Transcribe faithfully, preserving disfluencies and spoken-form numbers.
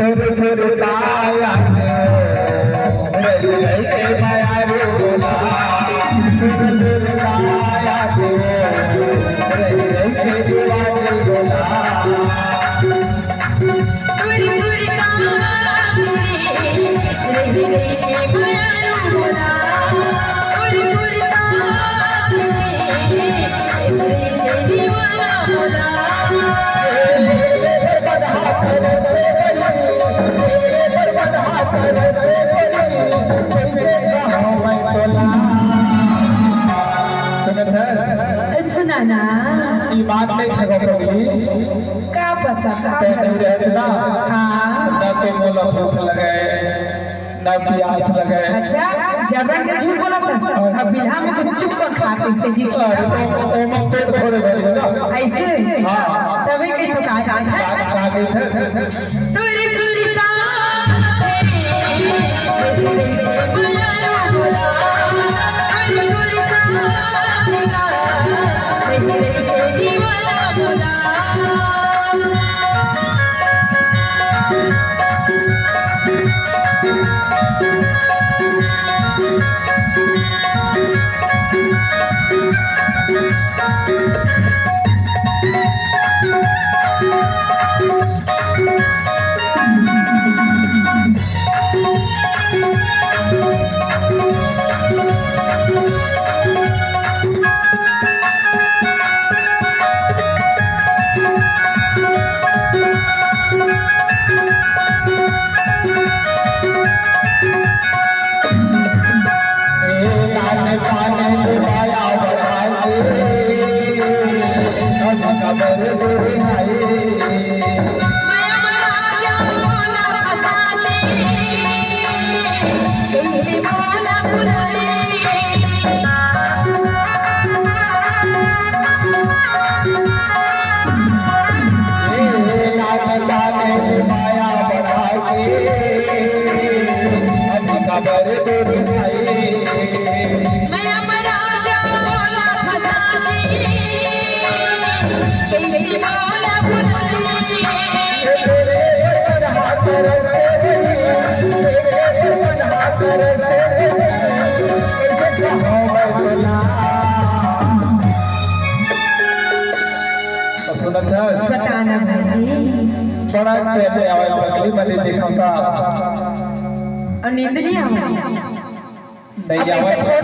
सुर सुर ताया के, रही रही के बयारू बोला। सुर सुर ताया के, रही रही के बयारू बोला। सुर सुर ताया के, रही रही के बयारू बोला। सुर सुर ताया के, सुनत हस? सुना ना। ई बात नहीं ठगो पगली। का पता, का तै नहीं भरोसा? रहस ना। हाँ। ना तो मोला भूख लगे, ना प्यास लगे। अच्छा, जबरन के झूठ बोलत हस। अब बिल्हा में कुछ चुप कर खा कैसे जी? अरे तो ओमा पेट भरे भरे ना। ऐसे? हाँ। तभी के तो कहा जाता है। का, का कहत हस? तुरी सुरता सुनत हस? बता ना भाई। बड़ा चैन आवे पगली, मने देखा था। और नींद नहीं आवे? नहीं आवे।